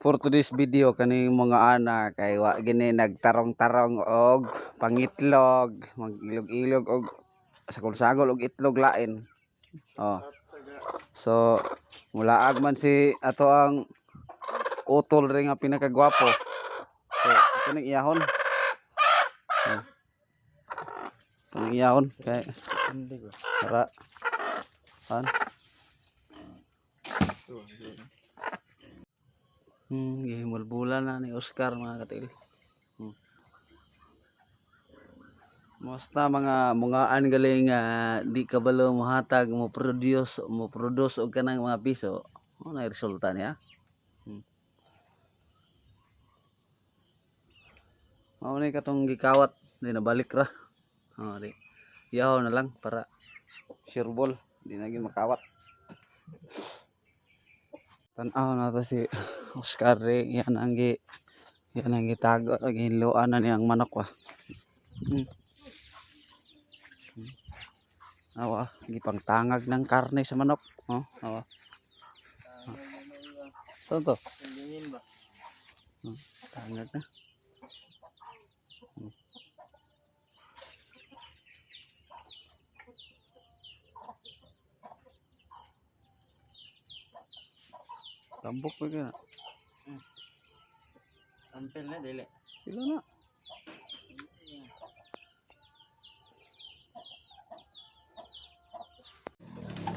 For today's video, kaning mga anak kay wa gini nagtarong-tarong og pangitlog, magilog-ilog og sagol-sagol og itlog lain. Oh. So mulaag man si ato ang utol rin nga pinakagwapo. So ito ning iyahon. Oh. Ito ning iyahon kay Hindi ko. para an gihimulbulan na ni Oscar, mga katil. Basta mga mungaan galing nga di kabalo mohatag, mo produce og kanang mga piso. Mo na resulta niya. Mao ni katong gikawat, di nabalik ra. Oh, di. Yaw na lang para sure ball, di na gyud makawat. Tan-aw na to si Oscar re, yan ang gitago, gihinloan na niyang manok ba. Awa, gipangtangag ng karne sa manok. Oh, awa. Ito to. Tingin ba? Tangag na. Tambok pa ka na. Ampel na dili. Sila na.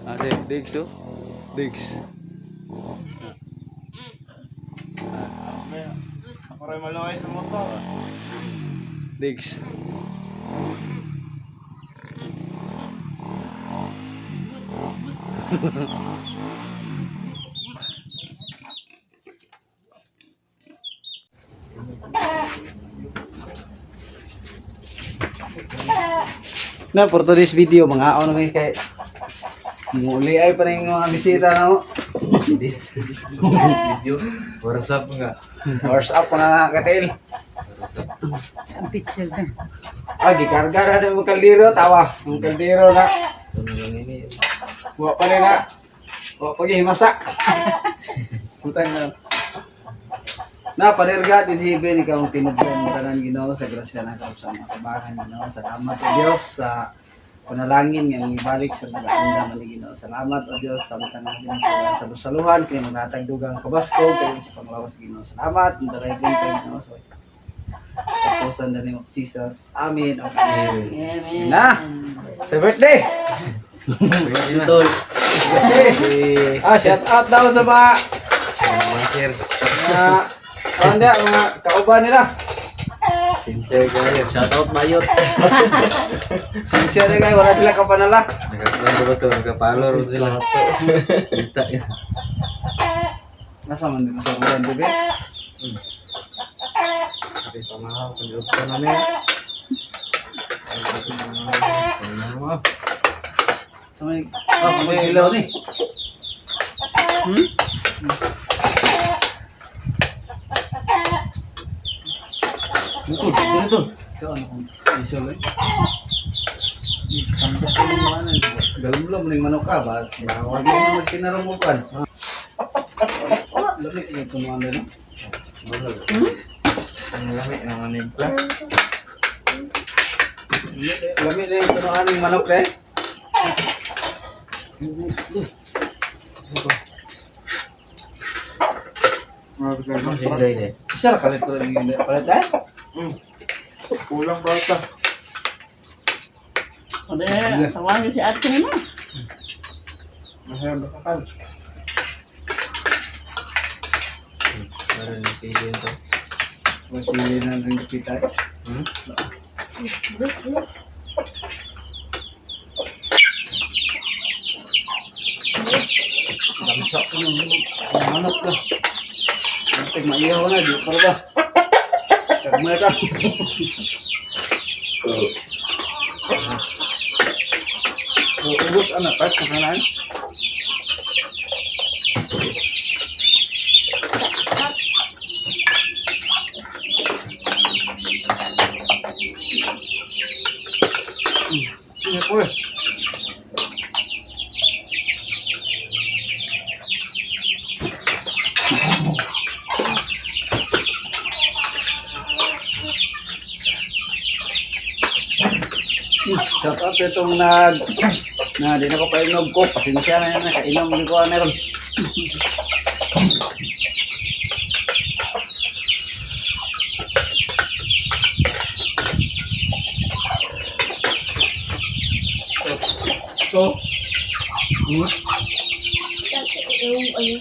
Ate, Diggs oh. Diggs. Ako rin maluway sa motor. Diggs. Na for today's video mga ano may kay muli ay pa rin mga bisita na mo. This video. What's up nga? What's up, mga katil? Ang picture na. Ah, gikarga na ng mga kaldero, tawa. Mga kaldero na. Ano lang ini? Wa pa rin na. Wa pa gihimasa. Putang na. Na padirga din heaven, ikaw ang tinubdan tanan, Ginoo, sa grasya na sa mga kabahan, Ginoo. Salamat o Dios sa panalangin nga ibalik sa mga andam ni Ginoo. Salamat o Dios sa tanan sa saluhan kini maghatag dugang kabaskog kay sa panglawas, Ginoo. Salamat daray kay Ginoo sa tapusan the name of Jesus. Amen. Okay. Amen. Na. Happy birthday. Tol. Ah, shout out daw sa mga Sir. mga ano niya, mga kauban nila. Sincere kayo. Shout out Mayot. Sincere kayo, wala sila kapanala. Nagkakuan ba to? Nagka-follow ro sila. Kita ya. Nasa man dito sa ulan, bebe. Sabi pa mga kung pa namin. Sa may, oh, may ilaw ni. Tol, tol, tol. Ikaw, ano kung iso ba? Tambok ko yung mga ano. Galumlum na yung manok ka ba? Bawal mo magtinarong mo kan. Lamig na itong mga ano. Ang lami naman yung plan. Lamig na yung tunuan ng manok eh. Isa ra kalit ko rin yung palit eh. Kulang bata. O, di, tawagin si ate na. Masaya ba ka? Meron yung sili to. Masili na rin kita eh. Hmm? Damsak ko ng manok ka. Antig maiyaw na, di pa ba? Kagmay ka. Ubus anak pa sa kanan. Ini ko eh. Shout out itong nag na di na ko painom ko. Pasensya na yan. Nakainom di ko meron. So, Yung ano.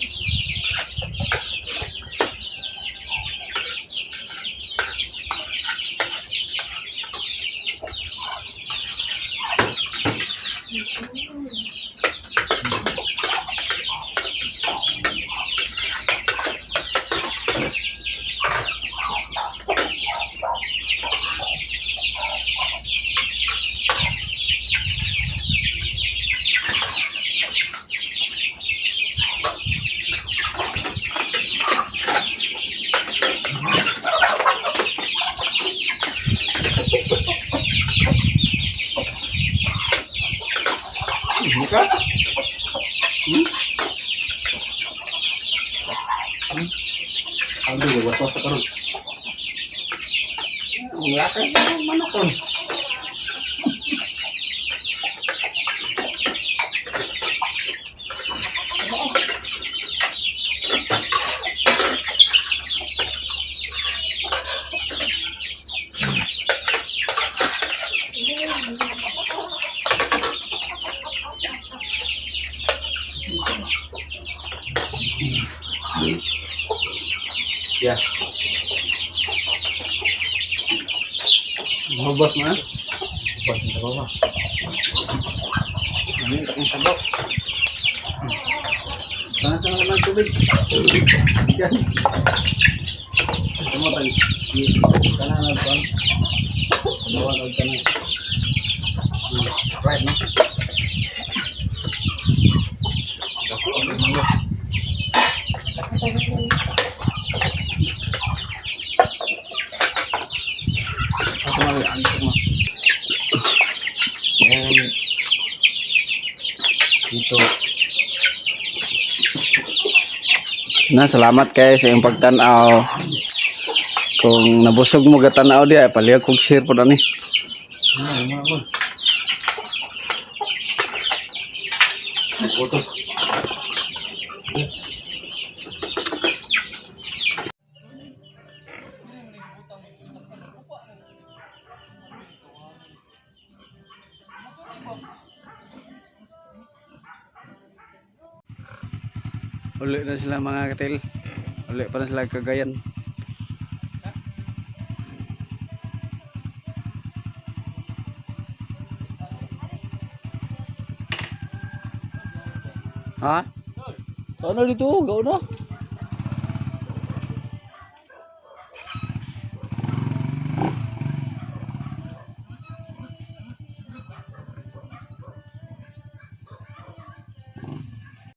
Buka? Ano ba waswas ka ron? Ang laki ng manok ron. Siya. Mahubos mo na. Bas sa baba. Ano yung takong sabaw? Sana sa naman tubig. Yan. Ito mo tag. Kana na ba? Sabawan og kana. Right no? Asa man ang mo. Yan. Dito. Na, salamat kay sa iyong pagtan-aw. Kung nabusog mo gatanaw di ay palihog kog share po ani. Uto. Uli na sila mga katil. Uli pa na sila kagayan. Ha? Ano dito? Gao na.